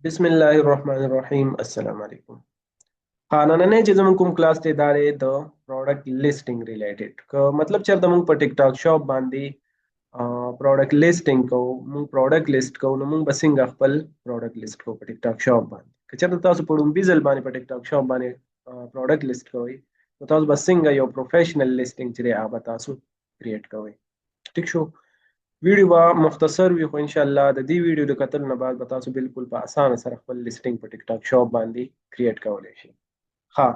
بسم الله الرحمن الرحیم. السلام علیکم. ها، نننی چې زموږ کوم کلاس دی، دا دی د پروډکټ لیسټینګ ریلیټډ. که مطلب چېرته موږ په ټیک ټاک شاپ باندې پروډکټ لیسټینګ کوو، موږ پروډکټ لیست کوو، نو موږ به څنګه خپل پروډکټ لیست کوو په ټیک ټاک شاپ باندې؟ که چېرته تاسو په لومړي ځل باندې په ټیک ټاک شاپ باندې پروډکټ لیست کوئ، نو تاسو به څنګه یو پروفیشنل لیسټینګ چې دی هغه به تاسو کریټ کوئ. ټیک شو؟ ویډیو به مختصر وي، خو ان شاء الله د دې ویډیو د کتلو نه بعد به تاسو بالکل په اسانه سره خپل لیسټینګ په ټیک ټاک شاپ باندې کریټ کولی شئ. ها،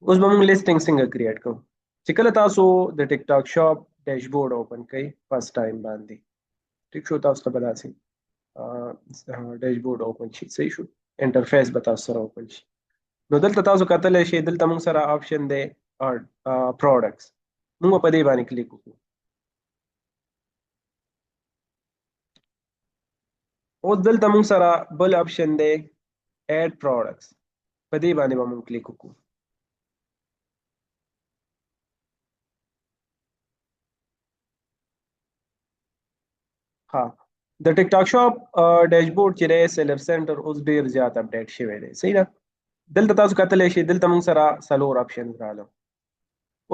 اوس به موږ لیسټینګ څنګه کریټ کوو؟ چې کله تاسو د ټیک ټاک شاپ ډیشبورډ اوپن کړئ فرست ټایم باندې، ټیک شو، تاسو ته به داسې ډیشبورډ اوپن شي. صحیح شو؟ انټرفیس به تاسو سره اوپن شي. نو دلته تاسو کتلی شئ، دلته موږ سره آپشن دی پروډکټس. موږ په دې باندې کلیک وکړو. اوس دلته موږ سره بل آپشن دی اډ پروډکټس، په دې باندې به موږ کلیک وکړو. ها، د ټیک ټاک شاپ ډیشبورډ چې دی، سیلر سنټر، اوس ډیر زیات اپډیټ شوی دی. صحیح ده؟ دلته تاسو کتلی شئ، دلته موږ سره څلور آپشن راغلو.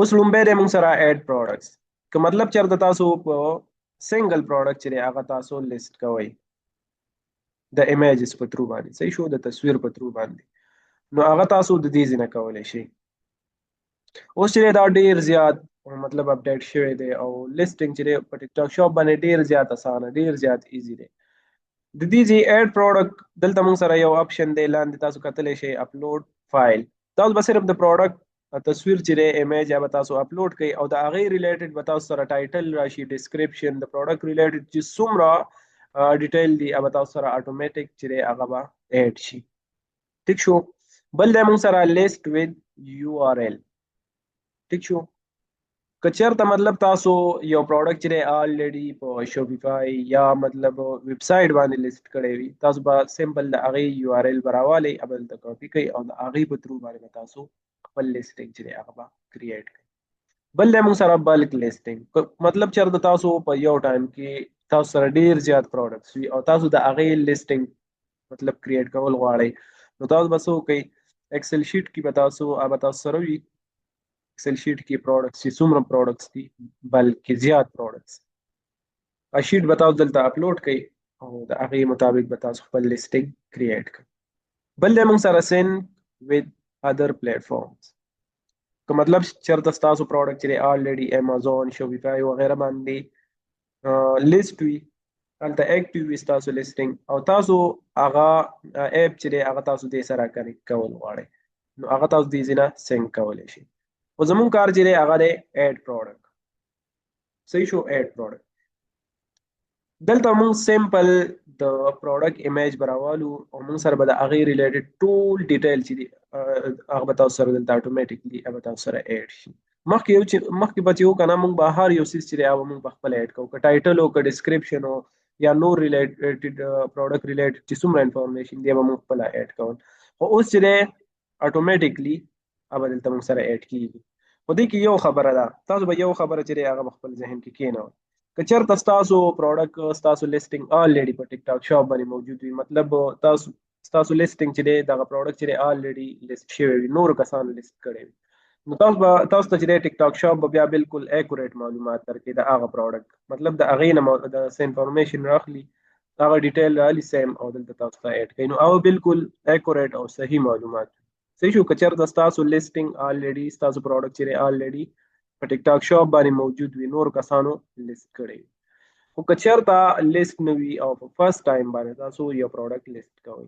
اوس لومبی دی موږ سره اډ پروډکټس. که مطلب چېرته تاسو په سنگل پروډکټ چې دی هغه تاسو لیست کوئ د امیجز په ترو باندې، صحیح شو، د تصویر په ترو باندې، نو هغه تاسو د دې ځای نه کولی شئ. اوس چې دا ډیر زیات مطلب اپډیټ شوی دی او لیسټینګ چې په ټیک ټاک شاپ باندې ډیر زیات اسانه، ډیر زیات ایزی دی. د دې ځای اډ پروډکټ، دلته موږ سره یو آپشن دی لاندې، تاسو کتلی شئ، اپلوډ فایل. تاسو به صرف د پروډکټ تصویر چې دی، امیج، به تاسو اپلوډ کړئ او د هغې ریلیټډ به تاسو سره ټایټل راشي، ډیسکرپشن، د پروډکټ ریلیټډ چې څومره ډیټیل دی هغه تاسو سره اتوماتیک چې دی هغه به اډ شي. ټیک شو؟ بل دی موږ سره لیست وذ یو آر ال. ټیک شو؟ که چېرته مطلب تاسو یو پروډکټ چې دی الریډي په شوپیفای یا مطلب ویب سایټ باندې لیست کړی وي، تاسو به سمپل د هغې یو آر ال به راوالئ، هغه دلته کاپي کړئ او د هغې په ترو باندې به تاسو خپل لیسټینګ چې دی هغه به کریټ کړئ. بل دی موږ سره بلک لیسټینګ. مطلب چېرته تاسو په یو ټایم کې تاسو سره ډیر زیات پروډکټس وي او تاسو د هغې لیسټینګ مطلب کریټ کول غواړئ، نو تاسو به څه وکړئ؟ ایکسل شیټ کې به تاسو هغه تاسو سره وي ایکسل شیټ کې پروډکټس چې څومره پروډکټس دي، بلکې زیات پروډکټس، ا شیټ به تاسو دلته اپلوډ کړئ او د هغې مطابق به تاسو خپل لیسټینګ کریټ کړئ. بل دی موږ سره سینک وذ ادر پلیټفارمز. که مطلب چېرته ستاسو پروډکټ چې الریډي امیزون، شوپیفای وغیرہ باندې لیست وي، هلته اکټیو وي ستاسو لیسټینګ او تاسو هغه اپ چې دی هغه تاسو دې سره کنیکټ کول غواړئ، نو هغه تاسو دې ځای نه سینک کولی شئ. خو زمونږ کار چې دی هغه دی اډ پروډکټ. صحیح شو؟ اډ پروډکټ، دلته موږ سمپل د پروډکټ امیج براوالو او موږ سره به د هغې ریلیټډ ټول ډیټیل چې دي هغه به تاسو سره دلته اتوماتیکلی هغه تاسو سره اډ شي. مخکې یو چې مخکې به چې و که نه، موږ به هر یو څیز چې دی هغه موږ په خپله اډ کوو، که ټایټل او که ډسکرپشن او یا نور ریلیټډ پروډکټ ریلیټډ چې څومره انفارمیشن دی به موږ خپله اډ کول. خو اوس چې دی اتوماتیکلی هغه دلته موږ سره اډ کیږي. خو دې کې یو خبره ده، تاسو به یو خبره چې دی هغه به خپل ذهن کې کېنوئ. که چېرته ستاسو پروډکټ، ستاسو لیسټینګ الریډي په ټیک ټاک شاپ باندې موجود وي، مطلب تاسو ستاسو لیسټینګ چې دی، دغه پروډکټ چې دی الریډي لیست شوی وي، نورو کسانو لیست کړی وي، نو تاسو به تاسو ته چې دی ټیک ټاک شاپ به بیا بالکل اکوریټ معلومات درکړي د هغه پروډکټ. مطلب د هغې نه د څه انفارمیشن راخلي، هغه ډیټیل رالی سیم او دلته تاسو ته اډ کوي، نو هغه بالکل اکوریټ او صحیح معلومات. صحیح شو؟ که چېرته ستاسو لیسټینګ الریډي، ستاسو پروډکټ چې دی الریډي په ټیک ټاک شاپ باندې موجود وي، نور کسانو لیست کړی وي. خو که چېرته لیست نه وي او په فرست ټایم باندې تاسو یو پروډکټ لیست کوئ،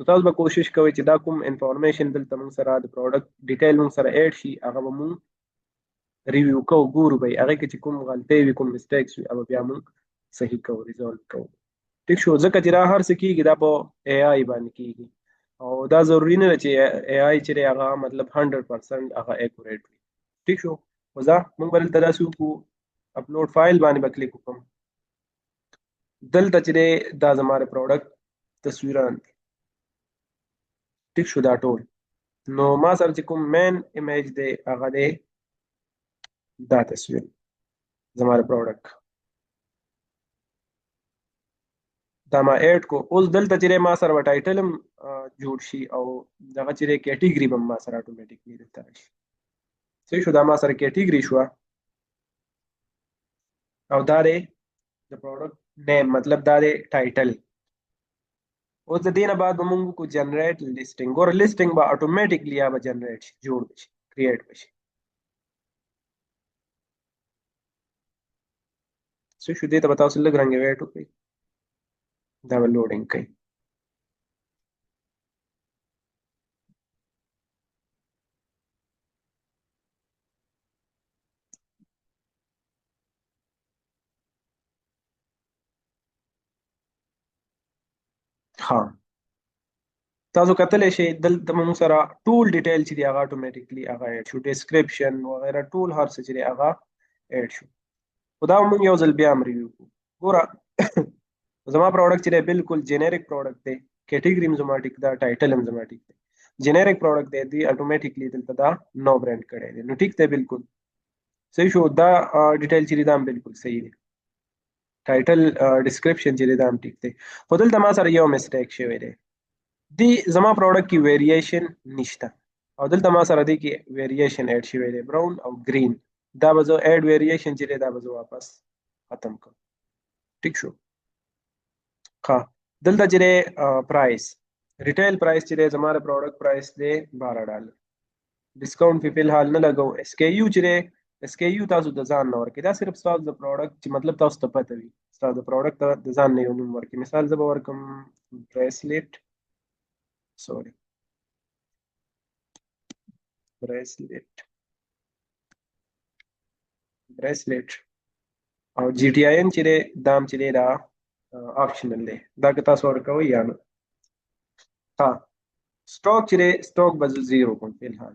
نو تاسو به کوشش کوئ چې دا کوم انفارمیشن دلته موږ سره د پروډکټ ډیټیل موږ سره اډ شي، هغه به موږ ریویو کوو، ګورو به یې، هغې کې چې کوم غلطۍ وي، کوم مسټیکس وي، هغه بیا موږ صحیح کوو، ریزالو کوو. ټیک شو؟ ځکه چې دا هر څه کیږي دا په ای آی باندې کیږي او دا ضروري نه ده چې ای آی چې دی هغه مطلب 100% هغه اکوریټ وي. ټیک شو؟ خو ځه، موږ به دلته داسې وکړو، اپلوډ فایل باندې به کلیک وکړم. دلته چې دی دا زما د پروډکټ تصویران دي. ټیک شو؟ دا ټول. نو ما سره چې کوم مین امیج دی هغه دی دا تصویر زما د پروډکټ. دا ما add کو. اوس دلته چې ما سره title هم جوړ شي او دغه چې category به ما سره automatically دلته راشي. صحیح شو؟ دا ما سره category شو او دا دی د product name، مطلب دا دی title. اوس د دې نه بعد به مونږ کو generate listing. ګوره listing به automatically یا به generate شي، جوړ به شي، create به شي. څه شو؟ دې ته به تاسو لږ رنګ wait وکړئ، دا به loading کوي. ها، تاسو کتلی شئ دلته موږ سره ټول detail چې دی هغه automatically هغه add شو، description وغیره ټول هر څه چې دی هغه add شو. خو دا موږ یو ځل بیا هم review کړو. ګوره زما product چې دی بالکل generic product دی، category هم زما ټیک ده، title هم زما ټیک دی، generic product دی، دی automatically دلته دا no brand کړی دی، نو ټیک دی، بالکل صحیح شو. دا detail چې دی دا هم بالکل صحیح دی، title description چې دی دا هم ټیک دی. خو دلته ما سره یو mistake شوی دی، دی زما product کې variation نشته او دلته ما سره دی کې variation add شوی دی، brown او green. دا به زه add variation چې دی دا به زه واپس ختم کړم. ټیک شو؟ ښه، دلته چې دی price، retail price چې دی زما د product price دی $12، discount په فلحال نه لګو. SKU چې دی، SKU تاسو د ځان نه ورکړئ، دا صرف ستاسو د product چې مطلب تاسو ته پته وي، ستاسو د product ته د ځان نه یو نوم ورکړئ. مثال زه به ورکړم bracelet، sorry bracelet، bracelet. او GTIN چې دی دا هم چې دی دا optional دی، دا که تاسو ورکوئ یا نه. ها، stock چې دی stock به زه zero کوم فلحال.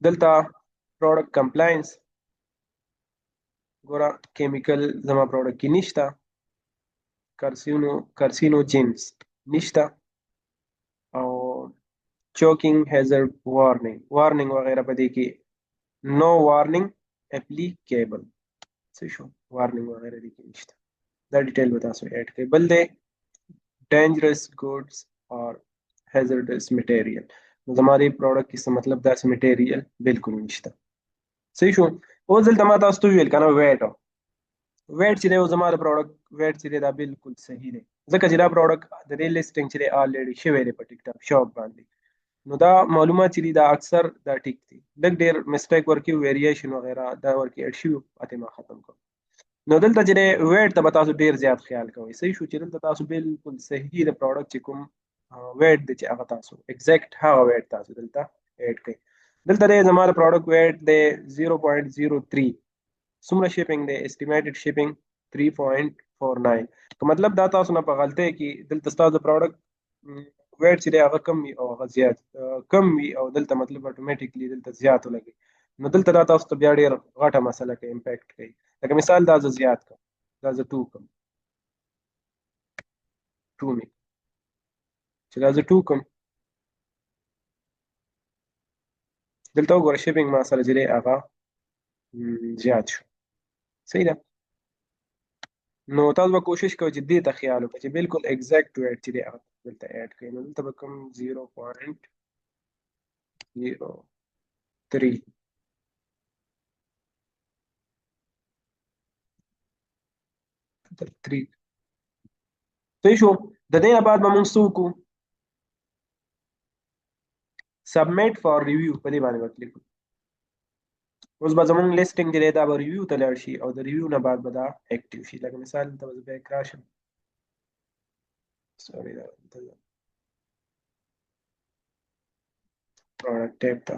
دلته product compliance، ګوره chemical زما product کې نشته، carcinogens نشته، او choking hazard warning، warning وغیره په دې کې no warning applicable. څه شو؟ warning وغیره دې کې نشته. دا detail به تاسو add کړئ. بل دی dangerous goods or hazardous material، زما دې product کې څه مطلب داسې material بالکل نشته. صحیح شو؟ اوس دلته ما تاسو ته وویل که نه weight، weight چې دی او زما د product weight چې دی دا بالکل صحیح دی، ځکه چې دا product د دې listing چې دی already شوی دی په TikTok Shop باندې، نو دا معلومات چې دي دا اکثر دا ټیک دي، لږ ډېر mistake ورکې variation وغیره دا ورکې add شوي پاتې ما ختم کړ. نو دلته چې دی weight ته به تاسو ډېر زیات خیال کوئ. صحیح شو؟ چې دلته تاسو بالکل صحیح د product چې کوم weight دی چې هغه تاسو exact هغه weight تاسو دلته add کړئ. دلته دی زما د product weight دی 0.03، څومره shipping دی؟ estimated shipping 3.49. که مطلب دا تاسو نه په غلطۍ کې دلته ستاسو د product weight چې دی هغه کم وي او هغه زیات کم وي او دلته مطلب automatically دلته زیات ولګي، نو دلته دا تاسو ته بیا ډېر غټه مسله کوي، impact کوي. لکه مثال دا زه زیات کړم، دا زه 2 کړم، 2 مې چې دا زه 2 کړم، دلته وګوره shipping ما سره چې دی هغه زیات شو. صحیح ده؟ نو تاسو به کوشش کوئ چې دې ته خیال وکړئ چې بالکل exact weight چې دی هغه دلته add کړئ. نو دلته به کوم 0.03 3. صحیح شو؟ د دې نه بعد به موږ څه وکړو؟ submit for review په دې باندې به کلیک وکړو. اوس به زموږ listing دی دا به review ته لاړ شي او د review نه بعد به دا active شي. لکه مثال دلته به زه back راشم، sorry دا product tab ته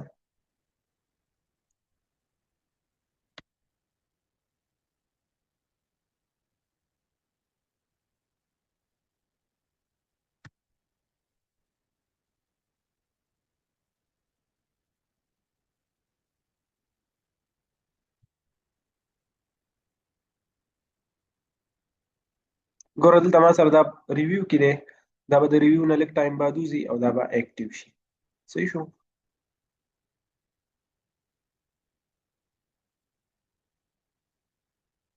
ګوره دلته ما سره دا review کې دی، دا به د review نه لږ time بعد وځي او دا به active شي. صحیح شو؟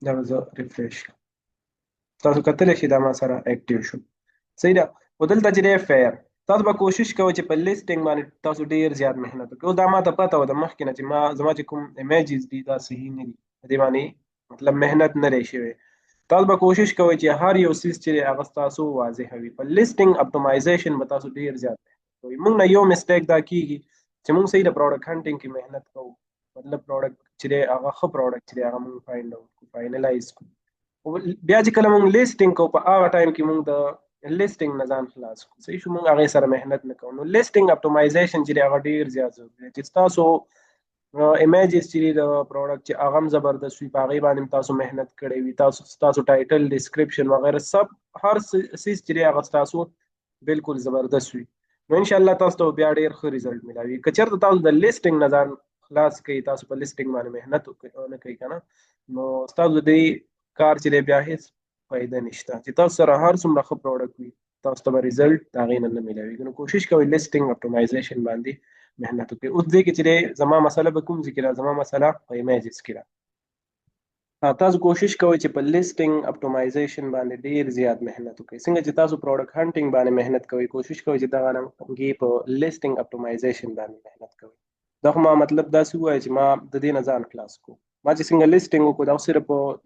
دا به زه refresh کړم. تاسو کتلی شئ، دا ما سره active شو، صحیح ده. خو دلته چې دی فیر، تاسو به کوشش کوئ چې په listing باندې تاسو ډیر زیات محنت وکړئ. اوس دا ما ته پته وه د مخکې نه چې ما زما چې کوم images دي، دا صحیح نه دي، په دې باندې مطلب محنت نه دی شوی. تاسو به کوشش کوئ چې هر یو څیز چې هغه ستاسو واضح وي. په listing optimization به تاسو ډیر زیات محنت کوئ. موږ نه یو mistake دا کیږي چې موږ صحیح د product hunting کې محنت کوو، مطلب product چې دی هغه ښه product چې دی هغه موږ find out کو، finalize کو. بیا چې کله موږ listing کوو، په هغه time کې موږ د listing نه ځان خلاص کړو، صحیح شو، موږ هغې سره محنت نه کوو. نو listing optimization چې دی هغه ډیر زیات ضروري دی چې ستاسو images چې د product چې هغه هم زبردست وي، په هغې باندې هم تاسو محنت کړی وي، تاسو title، description وغیره سب هر څیز چې دی هغه ستاسو بالکل زبردست وي، نو ان شاء الله تاسو ته بیا ډیر ښه result ملاوي. که چېرته تاسو د listing نه ځان خلاص کړئ، تاسو په listing باندې محنت نه کوئ که نه، نو ستاسو د دې کار چې دی بیا هیڅ فایده نشته چې تاسو سره هر څومره ښه product وي، تاسو ته به result د هغې نه نه میلاویږي. نو کوشش کوئ listing optimization باندې محنت وکړئ. اوس دې کې چې دی زما مسله به کوم ځای کې ده؟ زما مسله په images کې ده. تاسو کوشش کوئ چې په listing optimization باندې ډیر زیات محنت وکړئ. څنګه چې تاسو product hunting باندې محنت کوئ، کوشش کوئ چې دغه رنګې په listing optimization باندې محنت کوئ. دا خو ما مطلب داسې ووایه چې ما د دې نه ځان خلاص کو. ما چې څنګه listing وکړو، دا صرف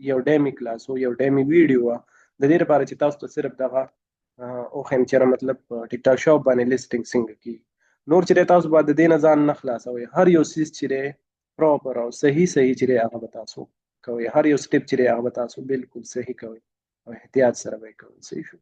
یو dummy class و، یو dummy video وه، د دې لپاره چې تاسو ته صرف دغه وښیم چې مطلب ټیک ټاک شاپ باندې listing څنګه کیږي. نور چې تاسو به د دې نه ځان نه خلاصوئ، هر یو څیز چې دی proper او صحیح صحیح چې دی هغه به تاسو کوئ، هر یو step چې دی هغه به تاسو بالکل صحیح کوئ او احتیاط سره به یې کوئ، صحیح شو.